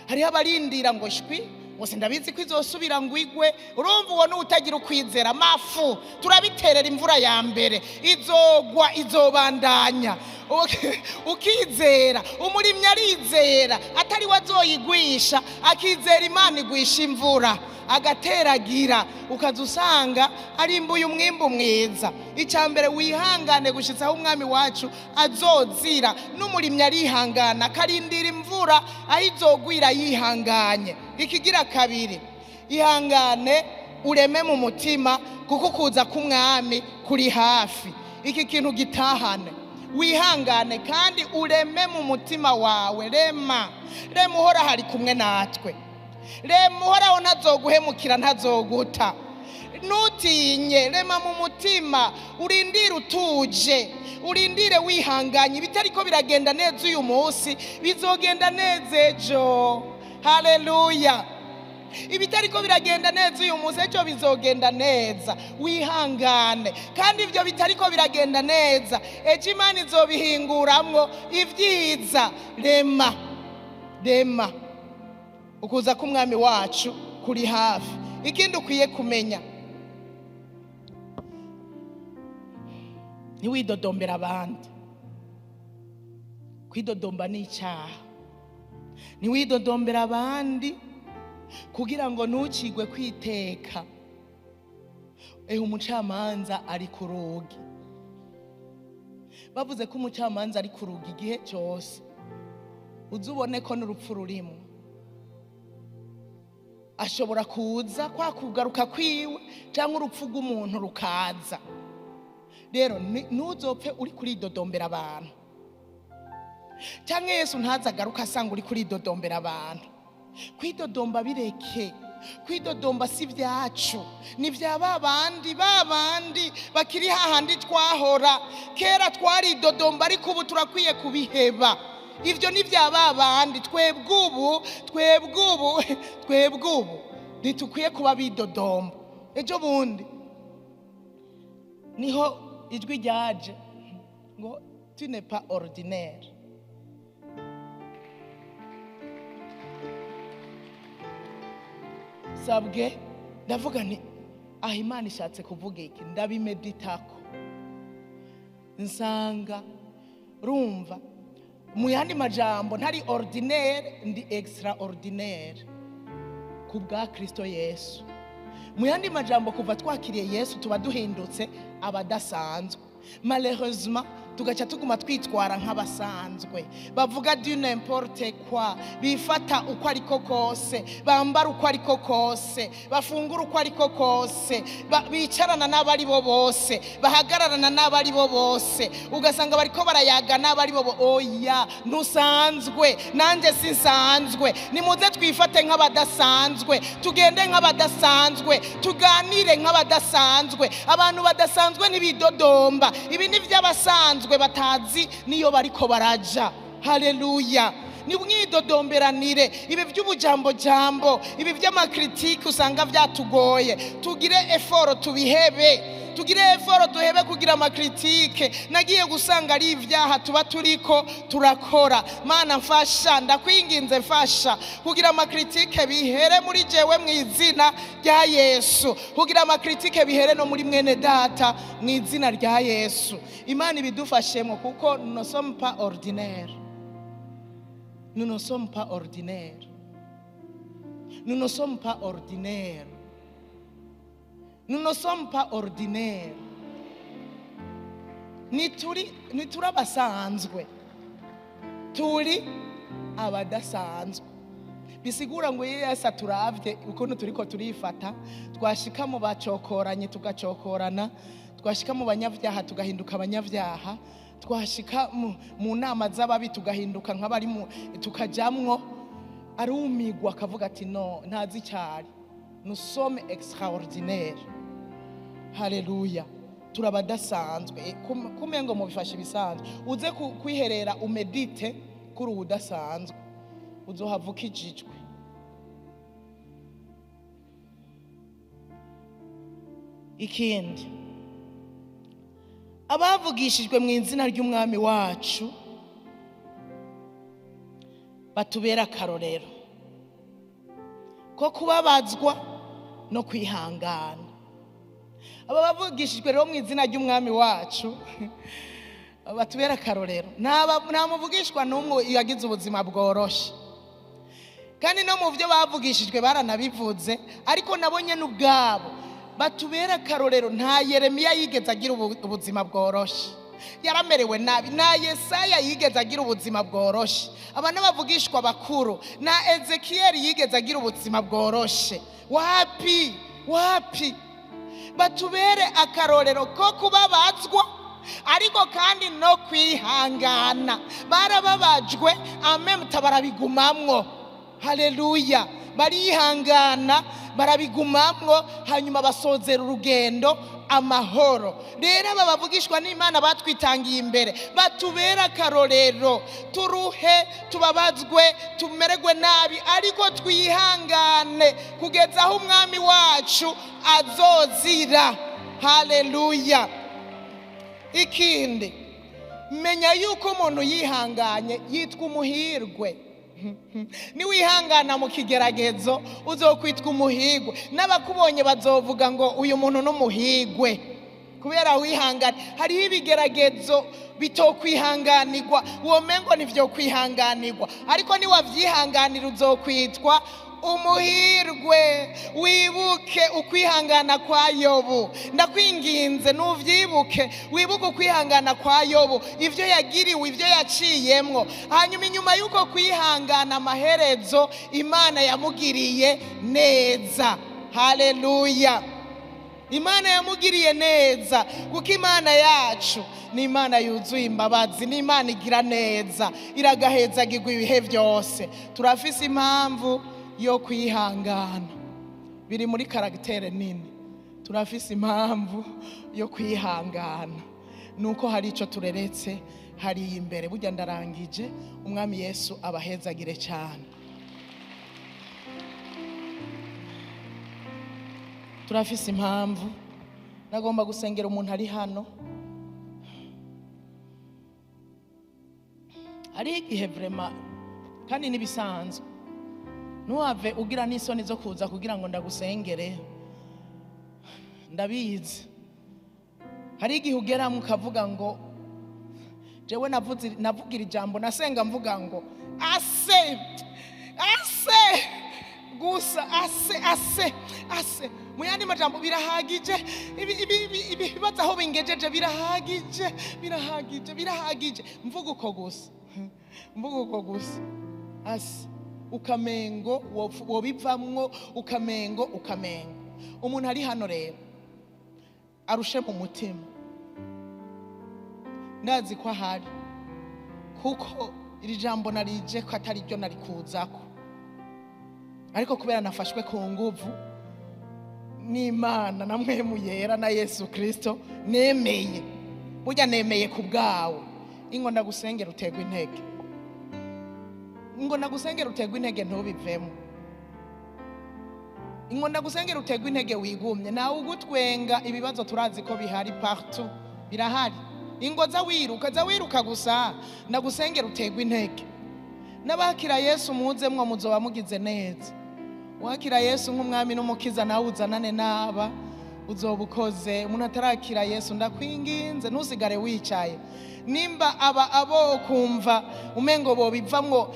Hariho abarindira ngo shwi ngo ndabizi ko izosubira ngo igwe. Urumva uwo n'utagira ukwizera mafu. Turabiterera imvura ya mbere izogwa, izobandanya. Ukizera, umurimyi arizera, atari wazoyigwisha, akizera Imana igwisha imvura, agateragira, ukaza usanga arimbuye umwimbu mwiza. Icambere, wihangane gushitsa aho umwami wacu azozira. N'umurimyi arihangana akarindira imvura aho izogwira yihanganye. Ikigira kabiri, ihangane ureme mu mutima, kuko kuza k'umwami kuri hafi. Iki kintu gitahane, wihangane kandi ureme mu mutima wawe. Rema, rema, uhora hari kumwe natwe. Rema, uhoraho ntazoguhemukira, ntazoguta. Ntutinye, rema mu mutima, urindire utuje, urindire wihanganye. Ibitariko biragenda neza uyu munsi bizogenda neza ejo. Haleluya. Ibitariko biragenda neza uyu munsi ejo bizogenda neza. Wihangane. Kandi ivyo bitariko biragenda neza ejo Imana izobihinguramwo ivyiza. Rema, rema, ukuza k'umwami wacu kuri hafi. Ikindi ukwiye kumenya, ntiwidodombera abandi. Kwidodomba ni icyaha. Ntiwidodombera abandi kugira ngo ntukigwe kwiteka. Ehe, umucamanza ari ku rugi. Bavuze ko umucamanza ari ku rugi igihe cyose, uzubone ko n'urupfu rurimo. Ashobora kuza kwa kugaruka kwiwe, cyangwa urupfu rw'umuntu rukaza. Rero ntuzopfe uri kuridodombera abantu, cyangwa Yesu ntazagaruka asanga uri kuridodombera abantu. Kwidodomba bireke. Kwidodomba si byacu, ni bya babandi babandi bakiri hahandi twahora kera. Twaridodomba, ariko ubu turakwiye kubiheba. Ivyo ni bya babandi. Twebwe ubu, twebwe ubu, twebwe ubu ntitukwiye kuba bidodomba. Ejo bundi niho ijwi ryaje ngo tu n'es pas ordinaire. Sabwe ndavuga nti aho Imana ishatse kuvuga iki? Ndabimeditako, nsanga rumva mu yandi majambo ntari ordinaire, ndi extraordinaire ku bwa Kristo Yesu. Mu yandi majambo, kuva twakiriye Yesu tuba duhindutse abadasanzwe. Malheureusement Tugaca tuguma twitwara nk'abasanzwe, bavuga du n'importe quoi, bifata uko ariko kose, bambara uko ariko kose, bafungura uko ariko kose, bicarana n'abari bo bose, bahagararana n'abari bo bose, ugasanga bariko barayaga n'abari bo. Oya, ntusanzwe, nanjye sinsanzwe. Nimuze twifate nk'abadasanzwe, tugende nk'abadasanzwe, tuganire nk'abadasanzwe. Abantu badasanzwe ntibidodomba. Ibi ni by'abasanzwe batazi niyo bariko baraja. Haleluya. Nimwidodomberanire ibi by'ubujambo jambo, ibi by'ama critiques usanga byatugoye. Tugire effort tubihebe, tugire effort duhebe kugira ama critiques. Nagiye gusanga ari ibyaha tuba turiko turakora. Mana mfasha, ndakwinginze mfasha kugira ama critiques bihere muri jewe mu izina rya Yesu, kugira ama critiques bihere no muri mwene data mu izina rya Yesu. Imana ibidufashemo, kuko nous ne sommes pas ordinaires. Nous ne sommes pas ordinaires. Nous ne sommes pas ordinaires. Nous ne sommes pas ordinaires. Nituri abasanzwe, turi abadasanzwe. Bisigura ngo iyo Yesu aturavye ukuntu turiko turifata, twashika mu bacokoranye tugacokorana, twashika mu banyavyaha tugahinduka abanyavyaha, twashika mu nama z'ababi tugahinduka nk'abari mu tukajamwo, arumigwa akavuga ati no, ntazi icyari. Nous sommes extraordinaires. Haleluya. Turabadasanzwe. Kumengo mubifashe ibisanzwe, uze kwiherera u médite kuri ubudasanzwe, uzohava ukijijwe. Ikindi, abavugishijwe mu izina ry'umwami wacu batubera akarorero ko kubabazwa no kwihangana. Aba bavugishijwe rero mu izina ry'umwami wacu batubera akarorero. Nta muvugishwa n'umwe yagize ubuzima bworoshe, kandi no mu byo bavugishijwe baranabivuze, ariko nabo nyene ubwabo batubera akarorero. Nta Yeremiya yigeze agira ubuzima bworoshe, yaramerewe nabi. Nta Yesaya yigeze agira ubuzima bworoshe. Aba n'abavugishwa bakuru. Na Ezekiyeli yigeze agira ubuzima bworoshe. Wapi, wapi. Batubere akarorero ko kubabazwa ariko kandi no kwihangana. Barababajwe amemta barabigumamwo. Haleluya. Barihangana, barabigumamwo, hanyuma basozera urugendo amahoro. Rero aba bavugishwa n'Imana batwitangiye imbere batubera akarorero. Turuhe, tubabazwe, tumererwe nabi, ariko twihangane kugeza aho umwami wacu azozira. Haleluya. Ikindi, menya yuko umuntu yihanganye yitwa umuhirwe. Niwihangana mu kigeragezo uzokwitwa umuhigwe, n'abakubonye bazovuga ngo uyu muntu n'umuhigwe kubera wihangana. Hariho ibigeragezo bitokwihanganirwa, womengo nivyo kwihanganirwa, ariko niwavyihanganira uzokwitwa umuhirwe. Wibuke ukwihangana kwa Yobu, ndakwinginze nuvyibuke, wibuke ukwihangana kwa Yobu, ivyo yagiriwe, ivyo yaciyemwo. Hanyuma inyuma y'uko kwihangana, amaherezo Imana yamugiriye neza. Haleluya. Imana yamugiriye neza, kuko Imana yacu ni Imana yuzuye imbabazi, ni Imana igira neza, iragahezagirwa ibihe byose. Turafise impamvu yo kwihangana, biri muri caractère nini. Turafise impamvu yo kwihangana nuko hari ico tureretse hari imbere. Burya ndarangije. Umwami Yesu abahezagire cyane. Turafise impamvu. Nagomba gusengera umuntu ari hano. Hari igihe vraiment, kandi nibisanzwe, ntuhave ugira n'isoni zo kuza kugira ngo ndagusengere. Ndabizi, hari igihe ugeramo ukavuga ngo jewe navuze, navugira ijambo, nasenga mvuga ngo ase ase Gusa ase ase ase, mu yandi majambo birahagije. Ibi ibibazo aho bingejeje birahagije, birahagije, birahagije. Mvuga uko gusa, mvuga uko gusa, ase ukamengo wobivamwo, ukamengo, ukamengo. Umuntu ari hano rero arushe mu mutima, ndazi ko ahari, kuko iri jambo narije ko atari ryo nari kuzako, ariko kubera nafashwe ku nguvu n'Imana na Mpwemu Yera na Yesu Kristo, nemeye. Burya nemeye ku bwawe. Ingo ndagusengera uterwa intege, ngo ndagusengera uterwa intege, ntubivemo. Ingo ndagusengera uterwa intege, wigumye nawe ugutwenga. Ibibazo turazi ko bihari partout, birahari. Ingo za wiruka, za wiruka gusa. Ndagusengera uterwa intege. N'abakira Yesu muzemwo, muzoba mugize neza. Wakira Yesu nk'umwami n'umukiza, nawe uzanane n'aba, uzoba ukoze. Umuntu atarakira Yesu, ndakwinginze ntusigare wicaye. Nimba aba abo kumva umengo bobivamwo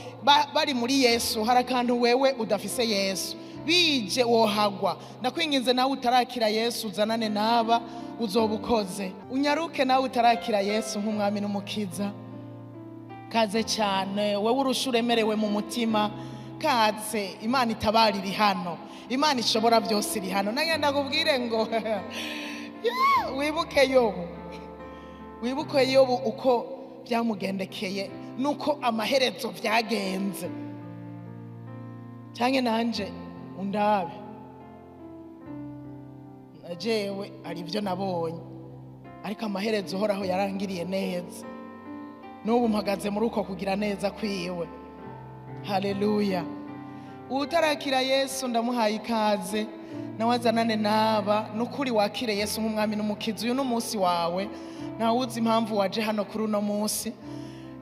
bari muri Yesu, hari akantu wewe udafise Yesu, bije wohagwa. Ndakwinginze nawe utarakira Yesu, uzanane n'aba, uzoba ukoze. Unyaruke nawe utarakira Yesu nk'umwami n'umukiza, kaze cyane. Wowe urusha uremerewe mu mutima, kaze. Imana itabara iri hano, Imana ishobora byose iri hano. Nange ndakubwire ngo yeah, wibuke Yobu, wibuke Yobu uko byamugendekeye nuko amaherezo byagenze. Cyangwa nanje undabe, najewe hari ibyo nabonye, ariko amaherezo Uhoraho yarangiriye neza. N'ubu mpagaze muri uko kugira neza kwiwe. Haleluya! Utarakira Yesu, ndamuhaye ikaze nawe azanane n'aba. Nukuri wakire Yesu nk'umwami n'umukiza. Uyu ni umunsi wawe, ntawuzi impamvu waje hano kuri uno munsi.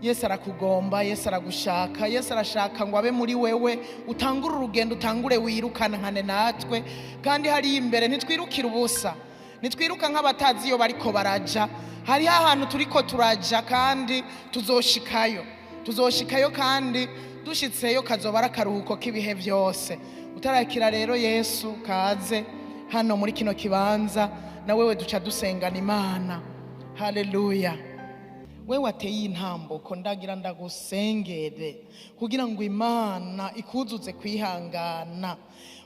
Yesu arakugomba, Yesu aragushaka, Yesu arashaka ngo abe muri wewe. Utangure urugendo, utangure wirukankane natwe. Kandi hariya imbere ntitwirukire ubusa, ntitwiruka nk'abatazi iyo bariko baraja. Hariho ahantu turiko turaja, kandi tuzoshikayo, tuzoshikayo, kandi dushitseyo kazoba ari akaruhuko k'ibihe byose. Utarakira rero Yesu, kaze hano muri kino kibanza, na wewe duca dusengana Imana. Haleluya! We wateye intambuko, ndagira ndagusengere kugira ngo Imana ikuzuze kwihangana.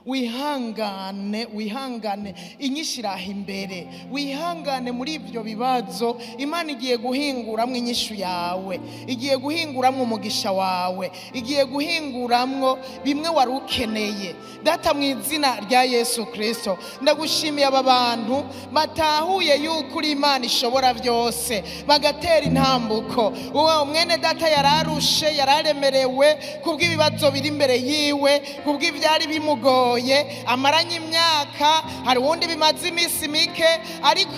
Wihangane, wihangane, inyishu iraha imbere. Wihangane muri ibyo bibazo, Imana igiye guhinguramwo inyishu yawe, igiye guhinguramwo umugisha wawe, igiye guhinguramwo bimwe wari ukeneye. Data, mu izina rya Yesu Kristo, ndagushimiye aba bantu batahuye yuko uri Imana ishobora byose, bagatera intambuko. Uwo mwene data yararushe, yararemerewe kubw'ibibazo biri imbere yiwe, kubw'ibyari bimugoye amaranye imyaka. Hari uwundi bimaze iminsi mike, ariko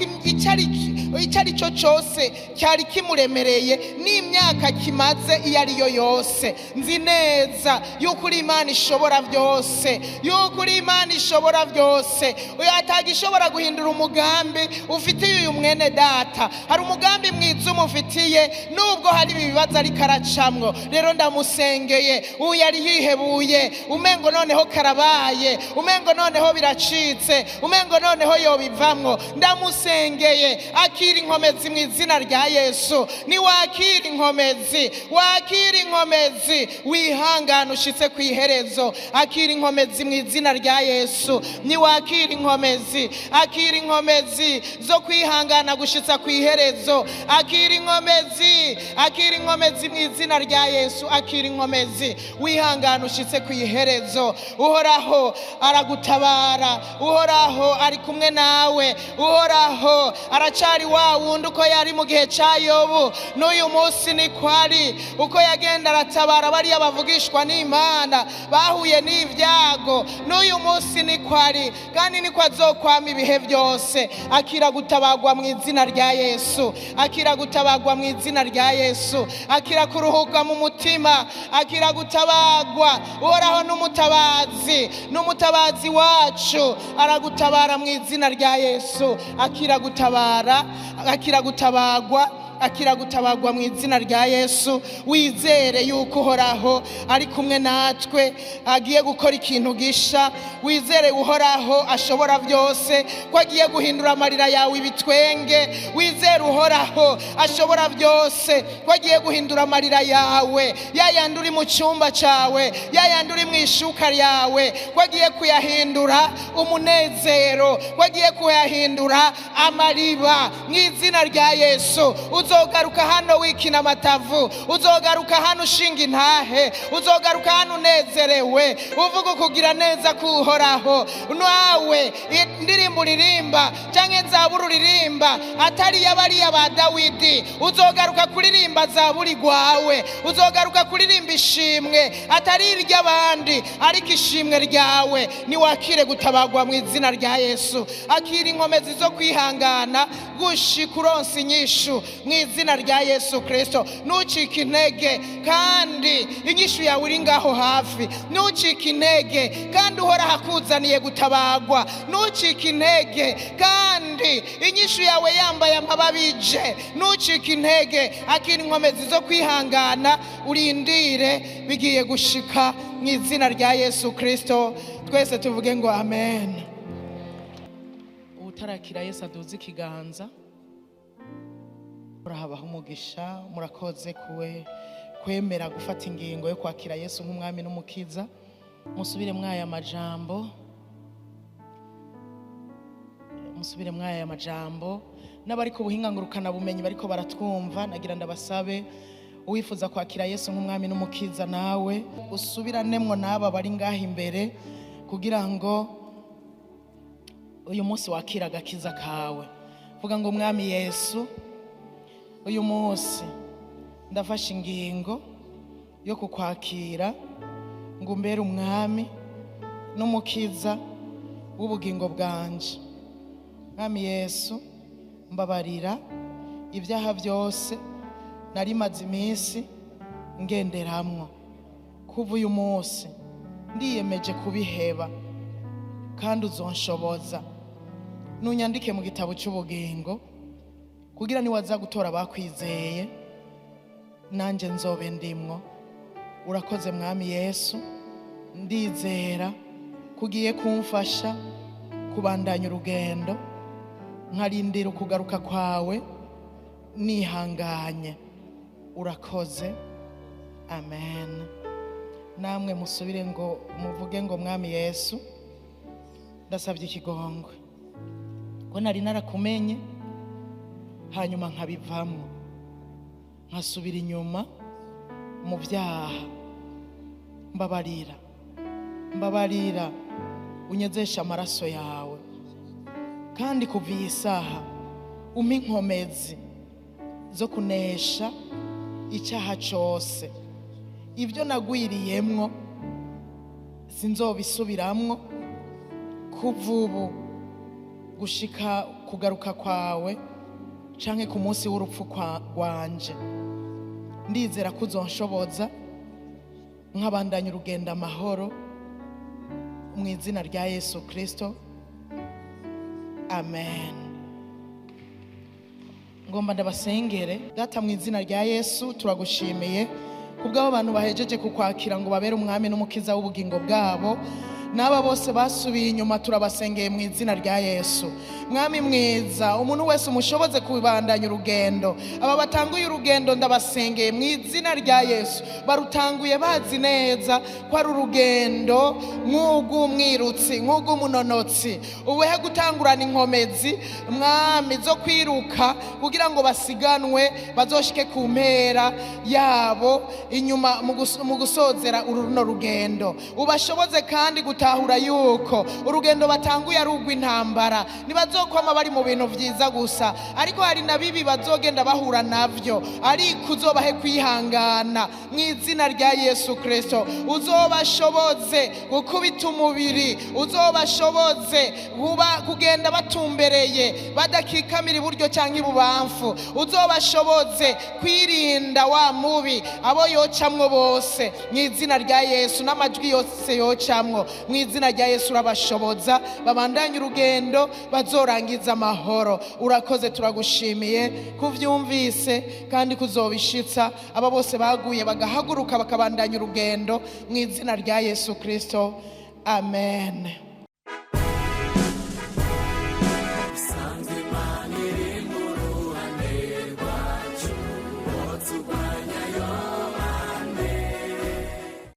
icyo ari cyo cyose cyari kimuremereye n'imyaka kimaze iyo ari yo yose, nzi neza yuko uri Imana ishobora byose, yuko uri Imana ishobora byose. Atagishobora guhindura umugambi ufitiye uyu mwene data. Hari umugambi mwiza umufitiye, nubwo hari ibi bibazo ariko aracamwo. Rero ndamusengeye, uyu yari yihebuye, umengo noneho karabaye, umengo noneho biracitse, umengo noneho yobivamwo, ndamusengeye akira inkomezi mu izina rya Yesu. Niwakira inkomezi, wakira inkomezi, wihangane ushitse ku iherezo. Akira inkomezi mu izina rya Yesu. Niwakira inkomezi, akira inkomezi zo kwihangana gushitsa ku iherezo. Akira inkomezi, akira inkomezi mu izina rya Yesu. Akira inkomezi, wihangane ushitse ku iherezo. Uhoraho aragutabara, Uhoraho ari kumwe nawe. Uhoraho aracari wa wundi, uko yari mu gihe cya Yobu n'uyu munsi niko ari. Uko yagenda aratabara bariya bavugishwa n'Imana bahuye n'ibyago, n'uyu munsi niko ari, kandi niko azokwama ibihe byose. Akira gutabagwa mu izina rya Yesu. Akira gutabagwa mu izina rya Yesu. Akira kuruhuka mu mutima, akira gutabagwa. Uhoraho n'umutabazi, n'umutabazi wacu, aragutabara mu izina rya Yesu. Akira gutabara, akira gutabagwa. Akira gutabagwa mu izina rya Yesu. Wizere yuko Uhoraho ari kumwe natwe, agiye gukora ikintu gisha. Wizere Uhoraho ashobora byose, ko agiye guhindura amarira yawe ibitwenge. Wizere Uhoraho ashobora byose, ko agiye guhindura amarira yawe, yayandi uri mu cyumba cyawe, yayandi uri mu ishuka ryawe, ko agiye kuyahindura umunezero, ko agiye kuyahindura amariba mu izina rya Yesu. Uzogaruka hano wikina amatavu, uzogaruka hano ushinga intahe, uzogaruka hano unezerewe, uvuga ukugira neza k'Uhoraho. Nawe indirimbo uririmba canke zaburi uririmba atari iy'abariya ba Dawidi, uzogaruka kuririmba zaburi rwawe, uzogaruka kuririmba ishimwe atari iry'abandi, ariko ishimwe ryawe. Niwakire gutabagwa mu izina rya Yesu. Akira inkomezi zo kwihangana gushika uronse inyishu mu izina rya Yesu Kristo. Ntucike intege, kandi inyishu yawe iri ngaho hafi. Ntucike intege, kandi Uhoraho akuzaniye gutabagwa. Ntucike intege, kandi inyishu yawe yambaye amababije. Ntucike intege, akira inkomezi zo kwihangana, urindire bigiye gushika mu izina rya Yesu Kristo. Twese tuvuge ngo amen. Utarakira Yesu aduze ikiganza. Murahabaho umugisha, murakoze kuwe kwemera gufata ingingo yo kwakira Yesu nk'umwami n'umukiza. Musubire mwaya majambo, musubire mwaya majambo. N'abari ku buhinga ngurukana bumenyi bariko baratwumva, nagira ndabasabe, uwifuza kwakira Yesu nk'umwami n'umukiza nawe usubiраnemwo n'aba bari ngaha imbere, kugira ngo uyu munsi wakira agakiza kawe. Vuga ngo Mwami Yesu, uyu munsi ndafashe ingingo yo kukwakira ngo umbere umwami n'umukiza w'ubugingo bwanje. Mwami Yesu, mbabarira ibyaha byose nari maze iminsi ngenderamwo. Kuva uyu munsi ndiyemeje kubiheba, kandi uzonshoboza. Nunyandike mu gitabo cy'ubugingo, kugira niwaza gutora abakwizeye nanjye nzobe ndimwo. Urakoze Mwami Yesu, ndizera kugiye kumfasha kubandanya urugendo, nkarindira ukugaruka kwawe nihanganye. Urakoze, amen. Namwe musubire ngo muvuge ngo Mwami Yesu, ndasabye ikigongwe ko nari narakumenye hanyuma nkabivamwo, nkasubira inyuma mu byaha. Mbabarira, mbabarira, unyezeshe amaraso yawe, kandi kuva iyi saha umpe inkomezi zo kunesha icyaha cose. Ibyo nagwiriyemwo sinzobisubiramwo kuva ubu gushika kugaruka kwawe canke ku munsi w'urupfu rwanje. Ndizera ko uzonshoboza nkabandanya urugendo amahoro mu izina rya Yesu Kristo, amen. Ngomba ndabasengere. Data, mu izina rya Yesu turagushimiye kubw'abo bantu bahejeje kukwakira ngo babere umwami n'umukiza w'ubugingo bwabo. N'aba bose basubiye inyuma turabasengeye mu izina rya Yesu. Mwami mwiza, umuntu wese umushoboze kubandanya urugendo. Aba batanguye urugendo ndabasengeye mu izina rya Yesu. Barutanguye bazi neza ko ari urugendo nk'ugw'umwirutsi, nk'ugw'umunonotsi. Ubuhe gutangurana inkomezi Mwami zo kwiruka kugira ngo basiganwe bazoshike ku mpera yabo inyuma mu gusozera runo rugendo. Ubashoboze kandi gutahura yuko urugendo batanguye ari urw'intambara. Ntibazokwama bari mu bintu vyiza gusa, ariko hari na bibi bazogenda bahura navyo, ariko uzobahe kwihangana mu izina rya Yesu Kristo. Uzobashoboze gukubita umubiri, uzobashoboze kugenda batumbereye badakikamira iburyo canke ibubamfu. Uzobashoboze kwirinda wa mubi abo yocamwo bose mu izina rya Yesu, n'amajwi yose yocamwo. Mu izina rya Yesu urabashoboza, babandanye urugendo bazorangiza amahoro. Urakoze, turagushimiye kuvyumvise kandi kuzobishitsa. Aba bose baguye bagahaguruka bakabandanya urugendo mu izina rya Yesu Kristo, amen.